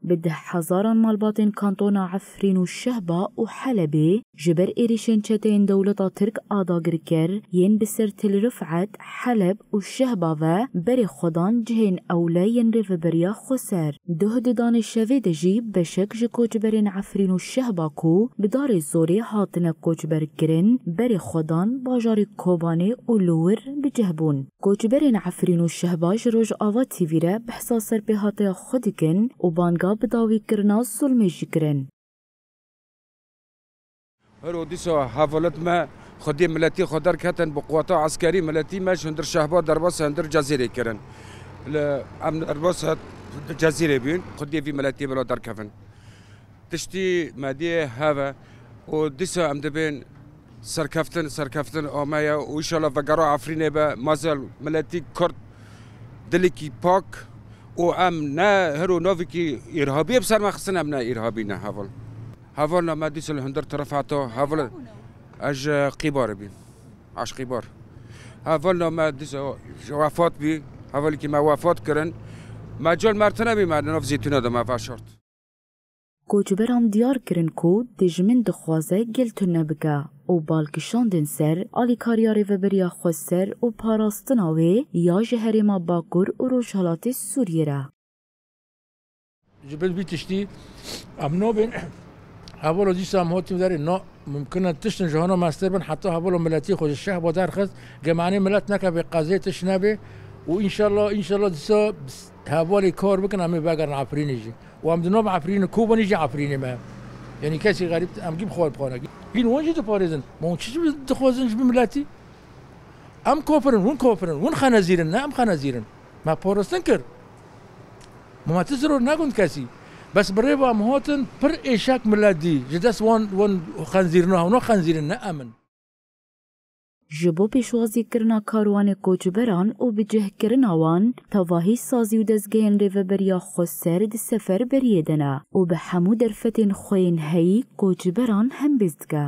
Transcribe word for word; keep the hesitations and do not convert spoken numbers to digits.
Bi deh hezaran malbatên kantona Efrîn û Şehba û Helebê ji ber êrîşên çeteyên dewleta Tirk a dagirker yên bi ser Til Rifet, Heleb û Şehba ve berê xwe dan cihên ewle yên rêveberiya Xweser. Duh di danê şevê de jî beşek ji koçberên Efrîn û Şehba ku bi darê zorê hatine koçberkirin, berê xwe dan bajarê Kobanê û li wir bi cih bûn. Koçberên Efrîn û Şehba ji Rojava T V re behsa serpêhateya xwe dikin û banga bi dawîkirina zulmê jî kirin. Her o dîsa hevalet me xwedî miletî xwe derketin bi quweta eskerî, miletî me ji hundir Şehba derbas hundir Cezîrê kirin. Li em derbas Cezîrê bûn, xwedî vî miletî bila derkevin. Tiştî me diyê heve û dîsa em dibên serkeftin, serkeftin ameye û înşallah vegera Efrînê be, mazel miletî Kurd dilekî pak û em ne her û navikî îrhabiyê bi ser me xistin, em ne îrhabî ne heval. Hevalna me dîsa li hundir teref heta heval ez ji Qîbarê bîm. Aş Qîbar. Hevalna me dîsa wefat bî, hevalekî me wefat kirin. Me cal mertine bî me li nav zeytûna de me veşart. Koçberan diyar kirin ku dijmin dixwaze gel tune bike û bal kişandin ser alîkariya Rêveberiya Xweser û parastina wê ya ji herêma Bakur û Rojhilatê Sûriyê re. Ji ber vî tiştî em nabên hevala dîsa em hatin derê na mumkin e tiştin ji hana mestir bin heta hevala miletî xwe ji Şehba derxist, gemanê milet neke bê qezê tişt nebê û înşallah, înşallah dîsa hevalê kar bikin em ê vegerin Efrînê jî. Û em di nav Efrînê, Kobanê jî Efrînê me. Yanî kesî xerîb, em gî bi xwe bixwane. Hîn wan jî diparêzin. Ma hûn çi dixwazin ji bi miletî? Em kafir in, hûn kafir in, hûn xenezîr in, ne em xenezîr in. Me parastin kir. Ma me ti ziror negund kesî. Bes bi rê ve em hatin pir êşek milet dî. Ji dest wan, wan xenzîrina, hûna xenzîr in, ne em in. Ji bo pêşwazîkirina karwanê koçberan û bicihkirina wan, tevahî sazî û dezgehên Rêveberiya Xweser di seferberiyê de ne û bi hemû derfetên xwe yên heyî koçberan hembêz dike.